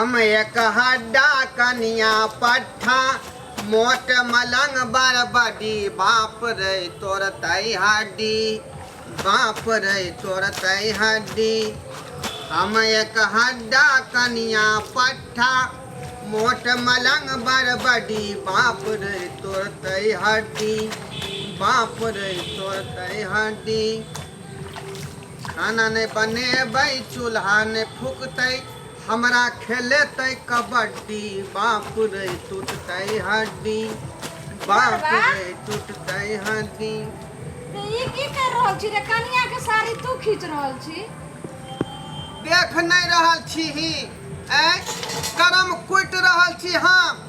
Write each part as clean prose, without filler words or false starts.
हम एक हड्डा कनिया पट्ठा मोट मलंग बरबडी बाप रे तोड़तै हड्डी बाप रे तोड़तै हड्डी हम एक हड्डा कनिया पट्ठा मोट मलंग बरबडी बाप रे तोड़तै हड्डी बाप रे तोड़तै हड्डी खाना नहि बनेबै चूल्हा नहि फूकतै हमरा खेलेतै कबड्डी बाप रे टूटतै हड्डी बाप रे टूटतै हड्डी। रे ई की कर रहल छी रे? कनिया के साड़ी तू खींच रहल छी? देख नहि रहल छी ही ऐ करम कुटि रहल छी हम।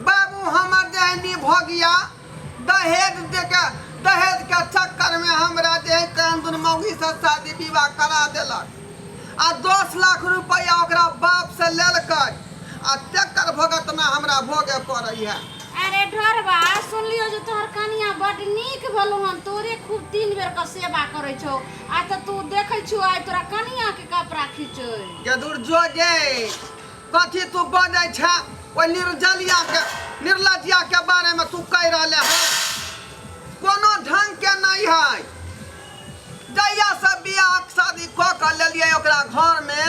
बाबू हमर देहनी भऽ गया दहेज दे के दहेज के चक्कर में हमरा जे है कानून मौगी से शादी विवाह करा देलक आ 10 लाख रुपया ओकरा बाप से लेलकै आ तेकर भोगतना हमरा भोगे पड़ै है। अरे ढोरबा, सुनलियो जे तोहर कनिया बड नीक भेलौ हन, तोरे खूब 3 बेर के सेवा करै छौ, आ तऽ तू देखै छौ आइ तोरा कनिया के कपड़ा खींचै। गे दुर्जो गे, कथी तू बजै छे? ओहि निर्जलिया के निर्लजिया के बारे में तू कहि रहले हन, कोनो ढंग के नहीं है। जहिया से बियाह शादी कऽ के लेलियै ओकरा घर में,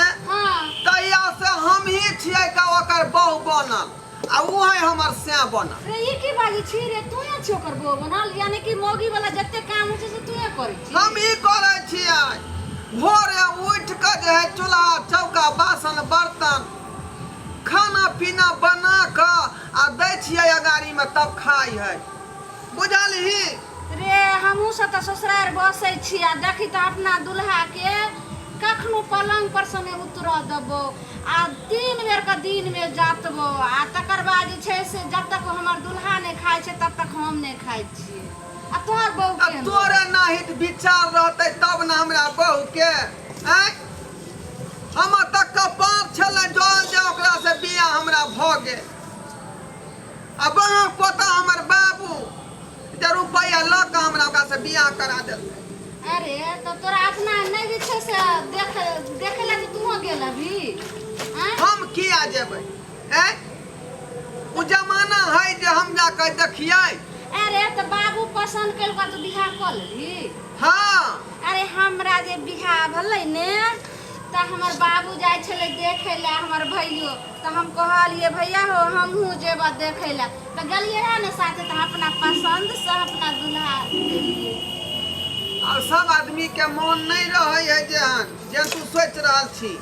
तहिया से हम ही छियै का ओकर बहु बनल आ उ है हमर सैं बनल। रे ई की बाजै छी रे? तू ही छी ओकर बहु बनल? यानी कि मौगी वाला जते काम होइ छै से तू ही करै छी? हम ही करै छियै। भोरे उठि कऽ जे है चूल्हा चौका बासन बर्तन खाना पीना बना कऽ आ दै छियै अगाड़ीमे तब खाइ है, बुझलही? रे हमहूँ सब तऽ ससुरारि बसै छी आ देखी तऽ अपना दुल्हाके कखनो पलङ्ग पर सँ नहि उतरऽ देबौ आ 3 बेर के दिनमे जातबौ आ तकर बाद जे छै से जब तक हमर दुल्हा नहि खाइ छै तब तक हम नहि खाइ छियै। आ तोहर बहू आ केहन? तोरे नाहित विचार रहतै तब ने हमरा बहूके। आँय, हमर तऽ कपार छलै जल जे ओकरा से बियाह हमरा भऽ गेल आ बहू पोता हमर बाबू जे रुपैआ लऽ कऽ हमरा ओकरा से बियाह करा देलकै। अरे तऽ तोरा अपना नहि जे छै से देख देखै लए तऽ तूहो गेल अभी? आँय? हम किया जेबै? आँय, ओ जमाना है जे हम जा कऽ देखियै? अरे तऽ बाबू पसन्द केलका तऽ बियाह कऽ लेलही? हाँ। अरे हमरा जे बियाह भेलै ने तऽ हमर बाबू जाइ छलै देखै लए, हमर भैयो, तऽ हम कहलियै भैया हो हमहूँ जेबऽ देखै लए, तऽ गेलियै रहे ने साथे, तऽ अपना पसन्दसँ अपना दुल्हा लेलियै। आब सब आदमी के मोन नहि रहै है जेहन जेहन तू सोचि रहल छी।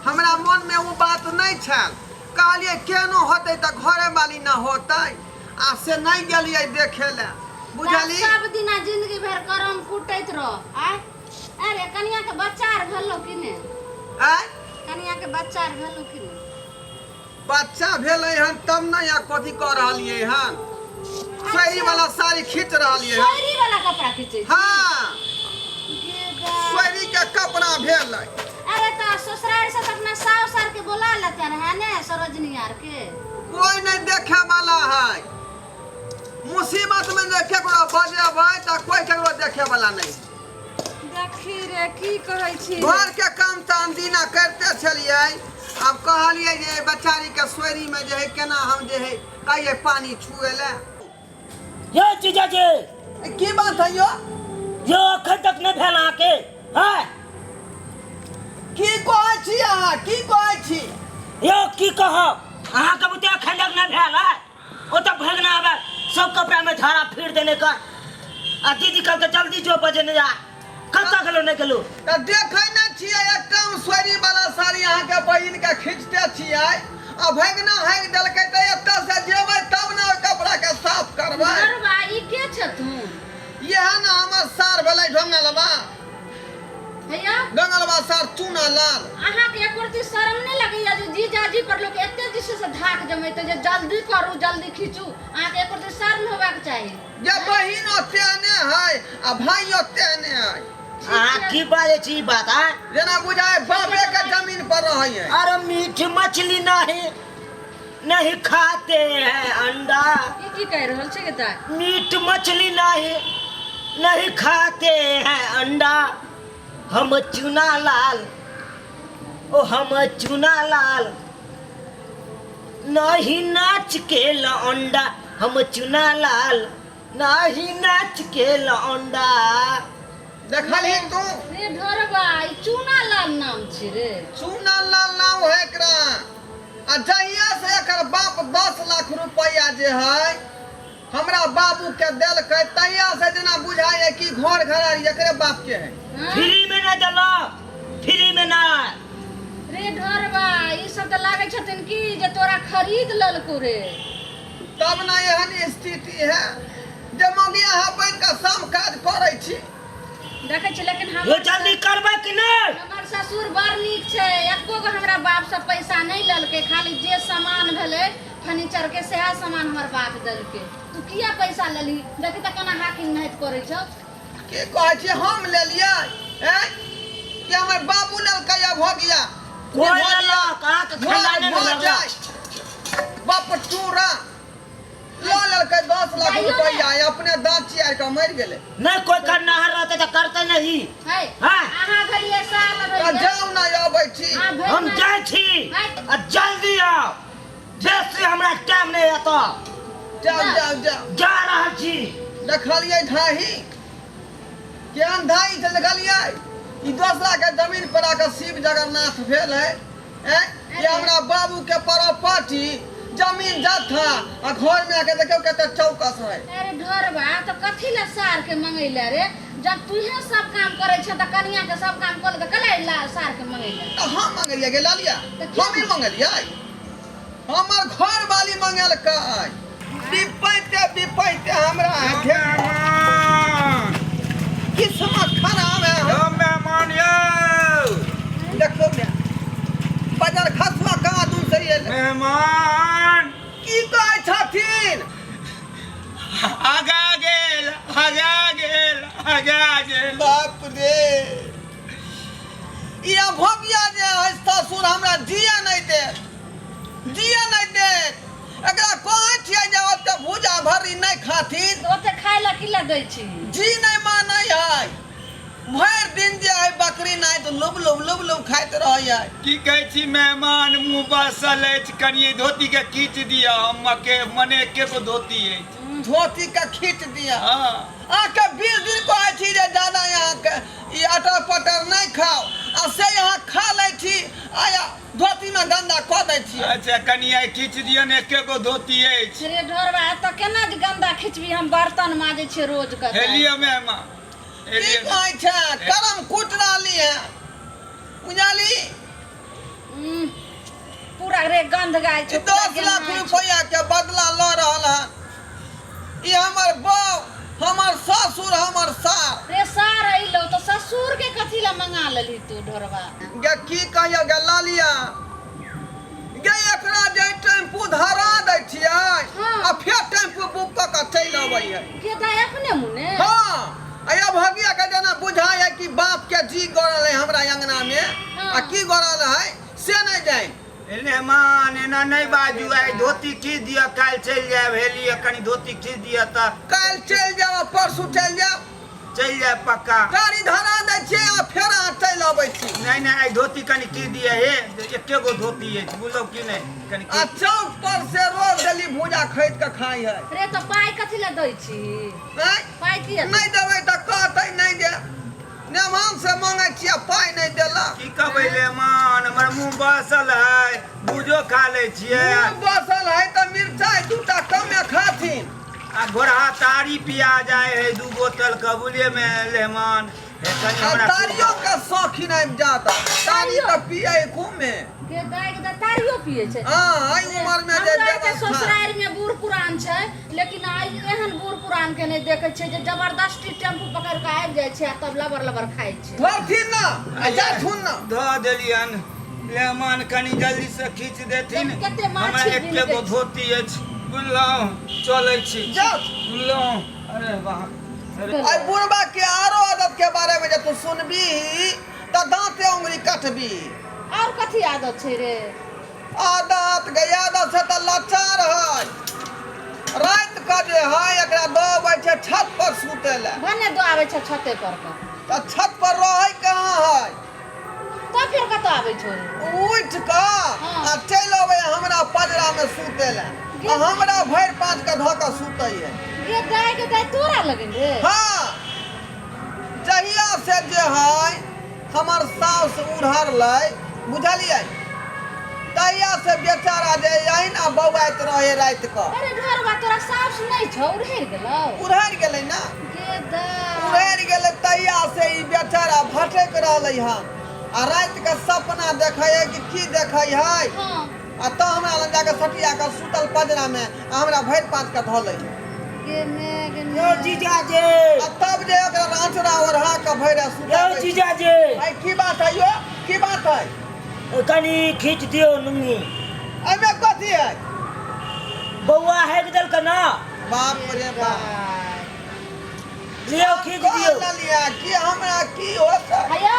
हमरा मोनमे ओ बात नहि छल, कहलियै केहनो होतै तऽ घरे वाली न होतै, आ से नहि गेलियै देखे लए, बुझली? सब दिना जिंदगी भरि करम कुटैत रह। आय अरे कनिया के बच्चा आर भेलो कि ने? आय कनिया के बच्चा आर भेलो कि ने? बच्चा भेलै हन तब ने यहाँ कथी कऽ रहलियै हन, सोहरी वाला साड़ी खींच रहलियै हन। सोहरी वाला कपड़ा खींचै छी? हाँ। गे गा। सोहरी के कपड़ा भेलै। अरे तऽ ससुरारि से तऽ अपना साउस आर के बोला लेते रहे ने, सरोजनी आर के। कोई नहीं देखे वाला है, मुसीबत में जे केकरो बजेबै तऽ कोई केकरो देखे वाला नहीं। देखी रे की कहै छी? घर के काम तऽ अनदिना करते छलियै, आब कहलियै जे बेचारी के सोयरी में जे है केना हम जे है कहियै पानी छुए ले। यो जीजा जी। की बात है यो? यो अखन तक नहीं भेल अहाँके? हैं? की कहै छी अहाँ, की कहै छी? यो की कहब, अहाँके बुते अखन तक नहीं भेल है, ओ तऽ भगना आबे सब कपड़ा में झाड़ा फिर देने का, आ दीदी कल के जल्दी जो बजे नहीं आ, कतऽ गेलो नहीं गेलो? तऽ देखै नहि छियै एकदम सोयरी वाला साड़ी अहाँके बहिन के खींचते छियै आ भगना हाकि देलकै तऽ एतऽ से जेबै तब ने ओहि कपड़ा के साफ करबै। घरबा ई के छथुन? इएह ने हमर सार भेलै ढोंगलबा। भैया ढोंगलबा सार चूना लाल। अहाँके एको रत्ती शरम नहि लगैया जे जीजाजी पर लोक एते जे छै से धाक जमेतै जे जल्दी करू जल्दी खींचू? अहाँके एको रत्ती शर्म होबाक चाही। जे बहिन तेहने है आ भाइयो तेहने है। अहाँ की बाजै छी ई बात? आँय, जेना बुझाय बापे के जमीन पर रहै है। अरे मीठ मछली नहीं नहीं खाते हैं अंडा। ई की कहि रहल छै गे दाइ? मीट मछली नहीं नहीं खाते हैं अंडा, हम चूना लाल ओ हम चुना लाल नहीं नाच के लौंडा, हम चुना लाल नहीं नाच के लौंडा। देखलही तू? रे ढोरबा, ई चूना लाल नाम छी रे? चूना लाल नाम है एकरा। आ जहिया से एकर बाप 10 लाख रुपया जे है हमरा बाबू के देलकै, तहिया से जेना बुझाइ है कि घर घरारी एकरे बाप के है। हाँ? फ्री में ना देलक, फ्री में ना। रे ढोरबा, ई सब तऽ लागै छथिन कि जे तोरा खरीद लेलकौ रे। तब ना एहन स्थिति है जे मौगी अहाँ बनि कऽ सब काज करै छी। देखै छी, लेकिन यो हमर जल्दी करबै कि नहि? हमर ससुर बड़ नीक छै, एको गो हमरा बापसँ पैसा नहि लेलकै। खाली जे सामान भेलै फर्नीचर के, सएह सामान हमर बाप देलकै। तू किया पैसा लेलही? देखी तऽ केना हाकिम नाहित करै छौ। की कहै छी, हम लेलियै हैं कि हमर बाबू लेलकै? या भऽ गया कोइ लेलक, अहाँके खानदाने ने लेलक। बाप चूरा लऽ लेलकै 10 लाख जाइयो ने। रुपैआ, अपने दाँत चियार कऽ मरि गेलै। नहि कोइ करनाहर रहतै तऽ करतै नहीं। है। हाँ। अहाँ भेलियै साल तऽ भेलियै। जाउ ने, अबै छी। अहाँ भरि हम मास- जाइ छी है। आ जल्दी आउ, बेसी हमरा टाइम नहि एतऽ। जाउ जाउ जाउ। जा रहल छी। देखलियै धाही केहन धाही छै? देखलियै, ई दोसरा के जमीन पर आके शिव जगन्नाथ भेल है। हैं, ये हमरा बाबू के प्रॉपर्टी जमीन जथा आ घर में आके देखियौ कते चौकस है। अरे ढोरबा, तऽ कथी लए सार के मंगैले रे? जब तूहे सब काम करै छह तऽ कनिया के सब काम कऽ ले, तऽ कले ला सार के मंगैले? तऽ हम मंगलियै गे लालिया? तऽ की? हम ही मंगलियै? हमर घर वाली मंगेलकै। बिपैते बिपैते हमरा हाथे मेहमान किस्मत खराब है। यौ मेहमान यौ। देखो ने, बजर खसुआ कहाँ दूर से एलै। मेहमान। की कहै छथिन? आगा गेल, आगा गेल, आगा गेल। बाप रे, ई अभोगिया जे है ससुर, हमरा जिया नहि देत, जिया नहि देत। एकरा कहै छियै जे ओते भूजा भर्री नहि खाथिन। ओते खाय लए की लए दै छी? जी नहि मानै है। भरि दिन जे है बकरी नहि तऽ लुब लुब लुब लुब खाइत रहै है। की कहै छी मेहमान, मुँह बसल अछि, कनिये धोती के खींच दिअ। हम के मने एके गो धोती अछि। धोती के खींच दिअ? हँ। अहाँके 20 दिन कहै छी जे दादा अहाँके ई अटर पटर नहि खाउ, आ से अहाँ खा लै छी आ धोतीमे गन्दा कऽ दै छियै। अच्छा, कनि आइ खींच दिअ ने, एके गो धोती अछि। रे ढोरबा, एतऽ केना जे गन्दा खिचबी? हम बर्तन माजै छियै रोज के। हे लिअ मेहमान, हे की लिअ। कहै छै, करम कुटि रहली है, बुझली? पूरा रे गंध गाय छै। ई 10 लाख रुपैआ के बदला लऽ रहल हन ई हमर बाप, हमर ससुर, हमर सार। रे सार अइलो तऽ ससुर के कथी लए मंगा लेलही तू ढोरबा? गे की कहियो गे लालिया गे, एकरा जे टेम्पू धरा दै छियै आ फेर टेम्पू बुक कऽ कऽ चलि अबै है। के दाइ, अपने मुने? हँ, आ ये भगिया के जेना बुझाइ है कि बाप के जी गड़ल है हमरा अंगना में आ की गड़ल है से नहि जानि। मेहमान, एना नहि बाजू, आइ धोती खींच दिअ, काल्हि चलि जायब। हे लिअ, कनि धोती खींच दिअ तऽ। काल्हि चलि जायब आ परसू चलि जायब। चलि जायब पक्का। गाड़ी धरा दै छियै आ फेर अहाँ चलि अबै छी। नहि नहि, आइ धोती कनि खींच दिअ। हे, एके गो धोती अछि, बुझलहुँ कि नहि? कनि आ खींच। चौक पर से रोज डेली भूजा खरीद कऽ खाइ है। रे, तऽ पाइ कथी लए दै छी? आँय? पाइ किया? नहि देबै तऽ कहतै नहि दे, नेमान से मांगै छियै पाइ नहि देलक। की कहबै लेमान, हमर मुँह बसल है, भूजो खा लै छियै। मुँह बसल है तऽ मिरचाइ दूटा कमे खाथिन। आ घोड़हा तारी पिया जाय है 2 बोतल के, बुझलियै में लेमान? हे कनि आ हमरा तारियो के शौकीन आबि जात, तारी तऽ पियै खूब में। के दाइ के तऽ तारियो पियै छै? हँ, एहि उमर में जे हमरा आरके व्यवस्था। ससुरारि में बूढ़ पुरान छै, लेकिन आइ एहन बूढ़ पुरान के नहि देखै छियै जे जबरदस्ती टेम्पू पकड़ि कऽ आबि जाइ छै आ तब लबर लबर खाइ छै। धरथिन ना आ जाथुन ना। धऽ देलियन लेमान, कनि जल्दी से खींच देथिन। देख कते माछी हमरा एके बिनकै गो छै। धोती अछि, बुझलहुँ? चलै छी। जाउ। बुझलहुँ? अरे वाह, अरे। आइ बुढ़बा के आरो आदत के बारे में जे तू सुनबी तऽ दाँते उंगली कटबी। और कथी आदत छै रे? आदत गे, आदत से तऽ लाचार है। राति के जे है एकरा दऽ अबै छै छत पर सुतै लए। भने दऽ आबै छै छते पर के। तऽ छत पर रहै कहाँ है? तब फेर कतऽ आबै छौ? उठि कऽ हाँ। आ चलि अबै हमरा पजरा में सुतै लए, आ हमरा भरि पाँच के धऽ कऽ सुतै है। गे दाय, गे दाय, तोरा लगन रे? हाँ, जहिया से जे है हमर साउस उड़हरलै, बुझलियै, तहिया से बेचारा जे अहिना बौआइत रहे राति कऽ। अरे ढोरबा, तोरा साउस नहि छौ? उड़हरि गेलौ? उड़हरि गेलै ने। गे दाय। उड़हरि गेलै, तहिया से ई बेचारा भटकि रहलै हन आ राति के सपना देखै है कि की देखै है। आ तऽ हमरा लग जाके सटिया कऽ सुतल पजरा में आ हमरा भरि पाँच के धऽ लै। गे मे, गे यौ मे। जीजा जे। आ तब जे ओकरा आँचरा ओढ़ा कऽ भरि यौ सुतल। जीजा जे। आइ की बात है यो, की बात है? कनी खींच दियौ लुंगी। एहिमे कथी है? बौआ हेक देलक ना। बाप रे बाप। लियौ, खींच दियौ। कह लेलियै कि हमरा की होत। हैया,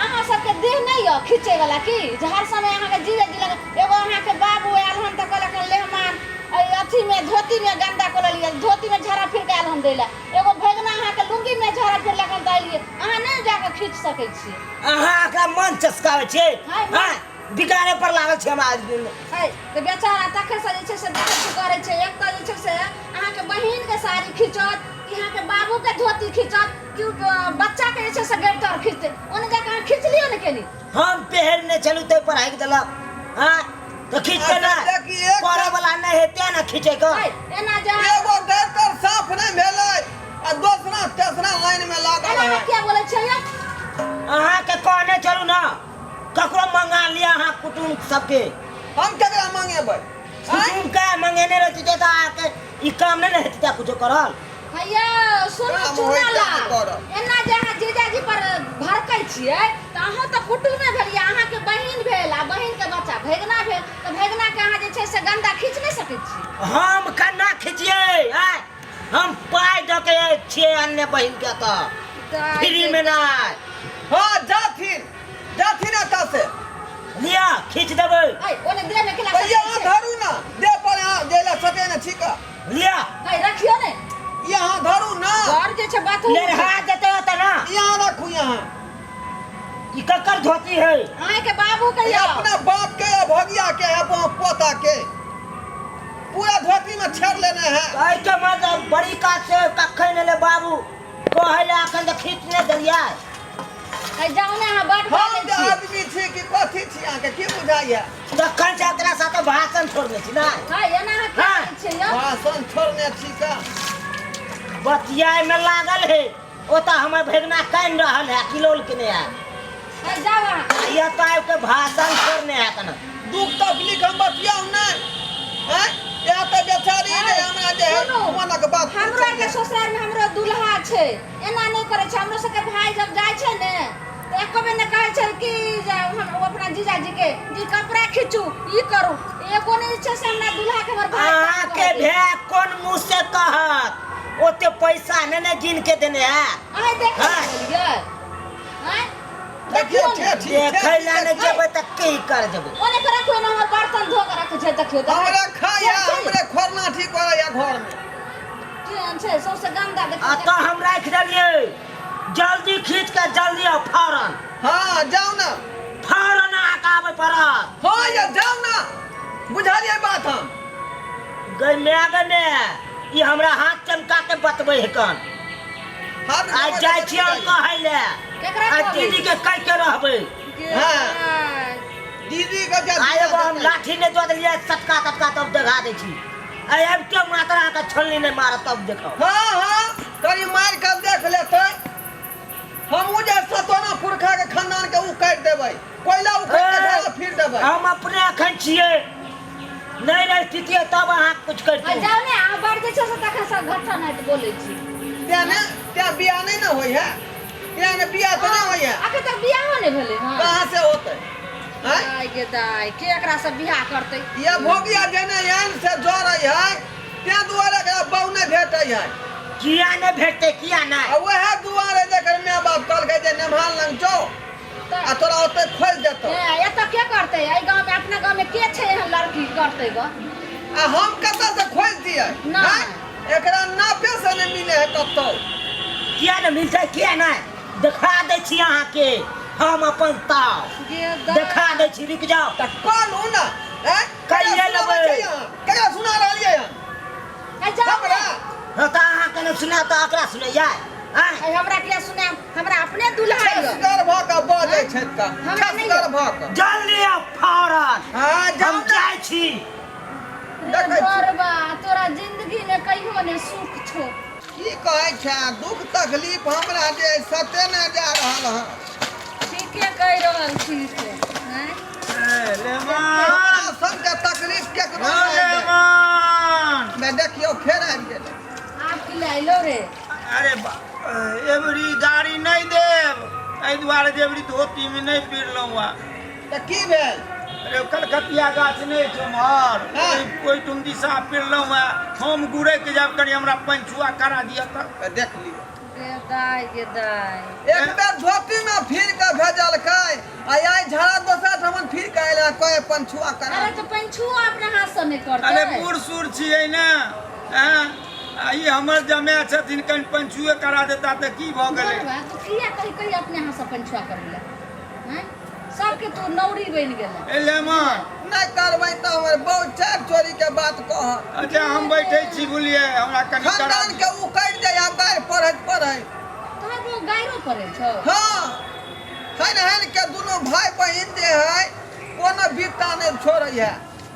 अहाँ सबके देह नहि यऽ खींचे वाला की जे हर समय अहाँके जीजा जी लग? एगो अहाँके बाबू आयल हन तऽ कहलक हन, लेहमान एहि अथीमे धोतीमे गन्दा कऽ लेलियै, धोतीमे झाड़ा फिर कऽ आयल हन दै लए। एगो भगना अहाँके लुङ्गीमे झाड़ा फिरलक हन तऽ एलियै। अहाँ नहि जाकऽ खींच सकै छियै? अहाँ एकरा मन चसकाबै छियै। हाय, हँ, बिगाड़े पर लागल छै हम आदमी। है तऽ बेचारा तखन से जे छै से देखै छी करै छै। एक तऽ जे छै से अहाँके बहिनके साड़ी खींचत कि अहाँके बाबूके धोती खींचत कि बच्चाके जे छै से गैरतर खींचतै? ओने जाकऽ अहाँ खींच लियौ ने कनी। हम पहिरने छलहुँ ताहि पर हाकि देलक। हँ, तऽ खींच के अच्छा, ने देखी, एक करऽ वाला नहि हेतै ने खींचै के। है एना जे अहाँ एगो डॉक्टर साफ नहि भेलै आ दोसरा तेसरा लाइन में लागल एना है। अहाँ किया बोलै छियै यौ? अहाँके कहने छलहुँ ने, ककरो मंगा लिअ अहाँ कुटुम्ब सबके। हम केकरा मंगेबै? आँय? कुटुम्ब के मंगेने रहती तऽ अहाँके ई काम नहि ने हेतै कुछो करल। हैया सुनू, काम चुना होइते लाल, नहि करब। एना जे अहाँ जीजाजी पर भड़कै छियै तऽ अहूँ तऽ कुटुमे भेलियै। अहाँके बहिन भेल आ बहिनके बच्चा भैगना भेल, तऽ भैगनाके अहाँ जे छै से गन्दा खींच नहि सकै छी? हम केना खिचियै? आँय, हम पाइ दऽ के छियै अन्य बहिन के, तऽ फ्री में नहि। हाँ, जाथिन जाथिन एतऽ से। लिअ, खींच देबै। है ओने देह में केला भैया, अहाँ धरू ना देह पर, अहाँ देह सटे ने ठीक। लिअ। है रखियो ने। यहाँ धरू ना। घर जे छै बाथरूम। लेरहा देतै ओतऽ ना। यहाँ रखू यहाँ। ई ककर धोती है? अहाँके बाबू के ये यौ। अपना बाप के या भगिया के है, पोता के पूरा धोती में छेड़ लेने है। एहिके मतलब बड़ी काज से कखन एलै बाबू कहै लए, एखन तऽ खींच नहि देलियै। है जाउ ने, अहाँ बड हम बाजै जे छी। आदमी छी कि कथी छी, अहाँके की बुझाइया? तखन से एकरा साथ भाषण छोड़ने छी ना। है एना अहाँ किया हाँ। बाजै छियै यौ? भाषण छोड़ने छी का? बतियाय में लागल है, ओतऽ हमर भगना कानि रहल है, किलोल के नहीं है। है जाउ अहाँ। ये तो आबि के भाषण छोड़ने है कना। दुख तकलीफ हम बतियाउ नहि हैं? यहाँ तऽ बेचारी जे हमरा जे है सुनू, मनक बात हमरो आरके ससुराल में हमरो दूल्हा छै, एना नहि करै छै। हमरो सबके भाई जब जाइ छै ने तऽ एको बेर नहि कहै छै कि जे हम ओ अपना जीजाजी के जी कपड़ा खींचू, ई करू। एगो नहि जे छै से हमरा दूल्हा के हमर भाई काम अहाँके करऽ दै। भाय कोन मुँह से कहत? ओते पैसा नहि ने गिन के देने है। अहाँ देखै हाँ। छलियै आँय? देखियौ देखियौ ने। ठेठी। देखै लए नहि जेबै तऽ की कर जेबै? ओने के रखियौ ने, हमर बर्तन धो के रखै छै, देखियौ तऽ। हमरा खाया छै, छै। हमरे खोरना ठीक करैया घर में। केहन छै सौंसे गन्दा, आ देखियौ। तऽ हम राखि देलियै, जल्दी खींच के जल्दी आउ फौरन। हाँ, जाउ ने। फौरन अहाँके आबै पड़त। हाँ ये, जाउ ने, बुझलियै बात हम। गै माय, गै माय, ई हमरा हाथ चमका के बतबै है कन। हाथ आइ जाइ छियै हम कहै लए। केकरा आ कहबै? दीदी के कहि के रहबै। गे हाँ। भाइ। दीदी के जे आ एगो हम लाठी नहि दऽ देलियै सटका तटका, तब देखा दै छी। आइ आबि के मात्र अहाँके छोलनी नहि मारत, तब देखब। हाँ हाँ, कनी मारि कऽ देख लेतै। हमहूँ जे सतोना पुरखा के खानदान के उ काटि देबै, कोयला उखाड़ि के ए, झोरा फिर देबै। हम अपने अखन छियै, नहि रहितियै तब अहाँ कुछ आ करितहुँ। जाउ ने अहाँ, बड़ जे छै से तखन से घट्ठा नाटि बोलै छी। तें ने तें बियाह नहि ने होइ है, तें ने बियाह तऽ नहि होइ है। अखन तक बियाहो नहि भेलै हँ? कहाँ से होतै? आँय? दाय गे दाय, के एकरा से बियाह करतै? ये भोगिया जेने आयल से जरै है, तें दुआरे एकरा बहु नहि भेटै है। किया नहि भेटतै? किया नहि? आ वएह दुआरे जकर माय बाप कहलकै जे नेम्हाल लग जाओ आ तोरा ओतै खोलि देतौ। ए, एतऽ के करतै? एहि गाँव में, अपना गाँव में के छै एहन लड़की करतै ग? आ हम कतऽ से खोजि दियै? नहि। आँय? एकरा नापे से नहि मिले है कतौ। किया नहि मिलतै? किया नहि? देखा दै छी अहाँके। हम अपन ताव गे दाइ। देखा दै छी रुकि जाओ तऽ कहलहुँ ने आँय? कहिए केकरा सुनाबै लेबै। छै अहाँ? केकरा सुना रहलियै हन ए, जाउ ने। हमरा हँ तऽ अहाँ कने सुना तऽ एकरा सुनैया आँय ए, हमरा किया सुनायब हमरा अपने दुल्हा यऽ छसगर भऽ कऽ बजै छथि तऽ हमरा नहि छसगर भऽ कऽ जल्दी आउ फौरन हँ जाउ हम ने जाइ छी रे देखै छी। बरबा तोरा जिंदगी में कहियो ने सुख छौ की कहै छै दुख तकलीफ हमरा जे सते नहि जा रहल हँ ठीके कहि रहल छी से आँय? ए, लेमन हमरा सबके तकलीफ केकरो ओ नहि है। लेमन मैं देखियौ फेर आबि गेलै आब की लए अयलौ रे अरे बा एबरी गाड़ी नहि देब एहि दुआरे जे एबरी धोतीमे नहि पिरलहुँ हँ तऽ की भेल अरे ओ कलकतिया गाछ नहि छै ओम्हर हाँ। ओहिठुम दिशा पिरलहुँ हँ हम गुड़ैक जायब कनि हमरा पंचुआ करा दिअ तऽ तऽ देख लियौ गे दाइ गे दाइ एक बेर धोती में फिर के भेजलकै आ आइ झाड़ा दोसर ठमन फिर के आयल कहे पंछुआ करा अरे तऽ पंछुओ अपना हाथ से नहि करतै अरे बूढ़ सूढ़ छियै ने आँय? आ ई हमर जमाय छथिन कनि पंचुए करा देता तऽ की भऽ गेलै बरबा तू किया कही कही अपने हाथ से पंछुआ करबै आँय सबके तू नौरी बनि गेलै ए लेमन नहि करबै तऽ हमर बहुत चारि चोरी के बात कह अच्छा हम बैठै छी बुझलियै हमरा कनि करा खानदान के उकड़ि जाइ आब गारि पढ़ैत पढ़ैत तोहर बहू गायरो पड़ै छौ हाँ हैन हैन के दुनू भाई बहिन जे है कोनो बित्ता नहि छोड़ै है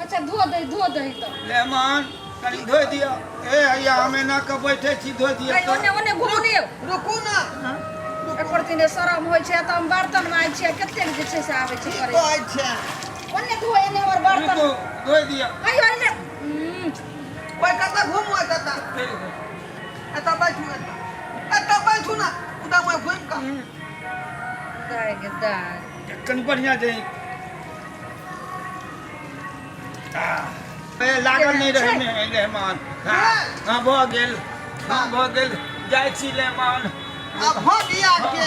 अच्छा धो दे धो दही तऽ लेमन कनि धोइ दिअ ए हैया हम एना कऽ बैठै छी धोइ दिअ अरे ओने तऽ ओने घुमू ने रुकू ना एकर दिने शरम होइ छै तऽ हम बर्तन माजै छियै कतेक जे छै से आबै छै की करै कहै छै ओने धो एने हमर बर्तन रुकू धोइ दिअ अयो एने ओहि कतऽ घुमू ओहि कतऽ एतऽ बैठू एतऽ एतऽ बैठू ना उदा मैं घुमि कऽ दाय गे दाय कनि बढ़िआँ जे ए, लागल नहि रहै ने मेहमान हाँ हाँ, भऽ गेल हाँ भऽ गेल जाइ छी मेहमान आ भगिया के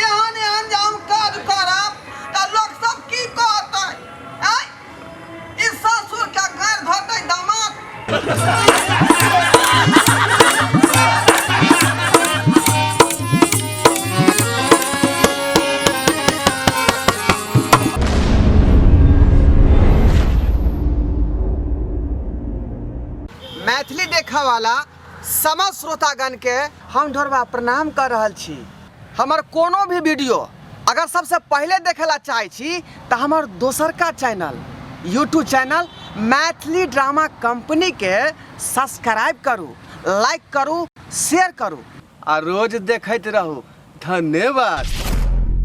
एहन एहन जे हम काज करब तऽ लोक सब की कहतै आँय ई ससुर के गारि धोतै दामाद। मैथिली देखऽ वाला समस्त श्रोतागण के हम ढोरबा प्रणाम कर रहल छी। हमर कोनो भी वीडियो अगर सबसे पहले देखे ला चाहे छी तो हमर दोसरका channel YouTube channel Maithili drama company के सब्सक्राइब करू, लाइक करू, शेयर करू आ रोज देखैत रहू। धन्यवाद।